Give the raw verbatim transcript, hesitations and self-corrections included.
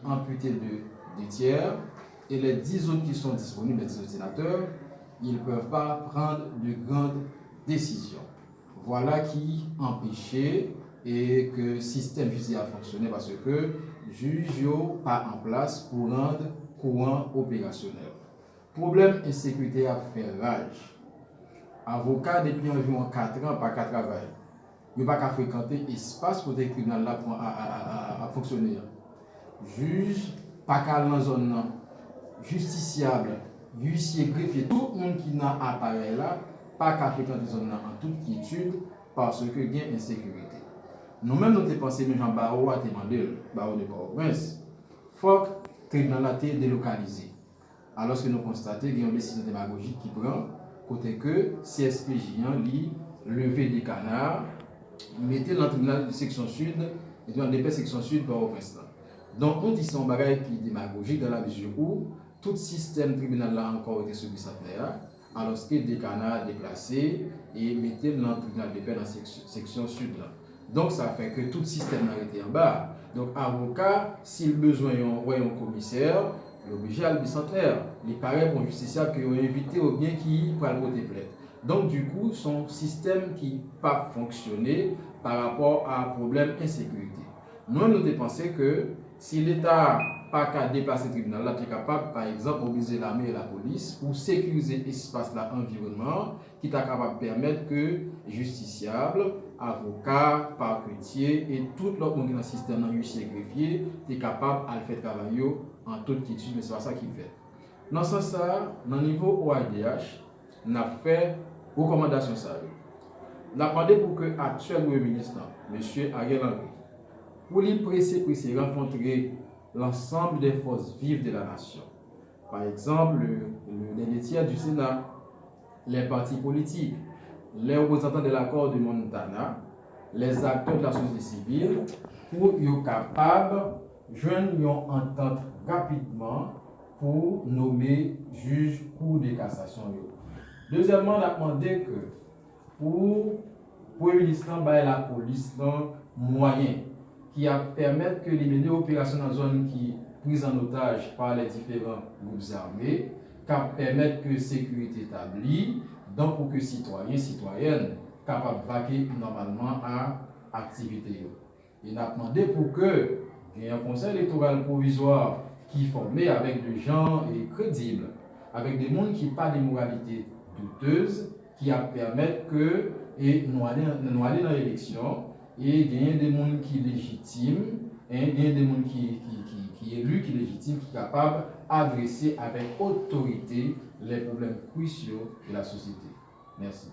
amputé de deux tiers, et les dix autres qui sont disponibles, les dix autres sénateurs, ils ne peuvent pas prendre de grandes décisions. Voilà ki anpeche e ke sistèm jidisya a fonksyone, paske jij yo pa an plas pou rann kou an operasyonèl. Pwoblèm ensekirite a fè raj. Avoka depi anviwon kat an pa ka travay. Yo pa ka frekante espas kote tribinal la ap fonksyone an. Jij pa ka al nan zòn nan. Jistisyab, uisye, grefye, tout moun ki nan aparèy la pa ka frekante zòn nan an tout kyetid, paske gen ensekirite. Nou menm, nou te panse, menm jan bawo a te mande l, Bawo de Pòtoprens, fòk tribinal la te delokalize. Alòske nou konstate gen yon desizyon demagojik ki pran, kote ke C S P J an, li leve dekana a, mete l nan tribinal seksyon sid, tribinal depè seksyon sid Pòtoprens lan. Donk, nou di se yon bagay ki demagojik dans la mesure où tout sistèm tribinal la ankò rete sou Bisantnè a, alòske dekana a deplase e mete l nan tribinal depè nan seks-, seksyon sid lan. Donk, sa fè ke tout sistèm nan rete anba. Donk, avoka, si l bezwen yon, wè yon komisè, li oblije al Bisantnè. Li parèt pou yon jistisyab ke yo envite oubyen ki pral pote plent. Donk, dikou, se yon sistèm ki p ap fonksyone pa rapò a pwoblèm ensekirite. Nou menm, nou te panse ke si Leta pa ka deplase tribinal la, te kapab, pa egzanp, mobilize lame e lapolis pou sekirize espas la, anviwònman an, ki ta kapab pèmèt ke jistisyab, avoka, paketye e tout lòt moun ki nan sistèm nan, uisye, grefye, te kapab al fè travay yo an tout kyetid, men se pa sa ki fèt. Nan sans sa a, nan nivo O I D H, n ap fè rekòmandasyon sa yo. N ap mande pou ke aktyèl Premye Minis lan, mesye Ariel Henry, pou li prese prese rankontre l'ensemble des forces vives de la nation. Pa egzanp, le, le, les deux tiers du Sénat, les partis politiques, les représentants de l'accord de Montana, les acteurs de la société civile, pou yo kapab jwenn yon antant rapidman pou nome jij Kou de Kasasyon yo. Dezyèmman, n ap mande ke pou Premye Minis lan bay lapolis lan mwayen ki ap pèmèt ke li mennen operasyon nan zòn ki priz an otaj pa lè diferan gwoup zame, k ap pèmèt ke sekirite tabli, donk pou ke sitwayen, sitwayèn kapab vake nòmalman a aktivite yo. E n ap mande pou ke gen yon konsèy elektoral pwovizwa ki fòme avèk de jan e kredib, avèk de moun ki pa de moralite doutez, ki ap pèmèt ke, e, nou ale, nou ale nan eleksyon, e genyen de moun ki lejitim, e genyen de moun ki, ki, ki, ki eli, ki lejitim, ki kapab adrese avèk otorite lè pwoblèm kwis yo de la sosyete. Mèsi.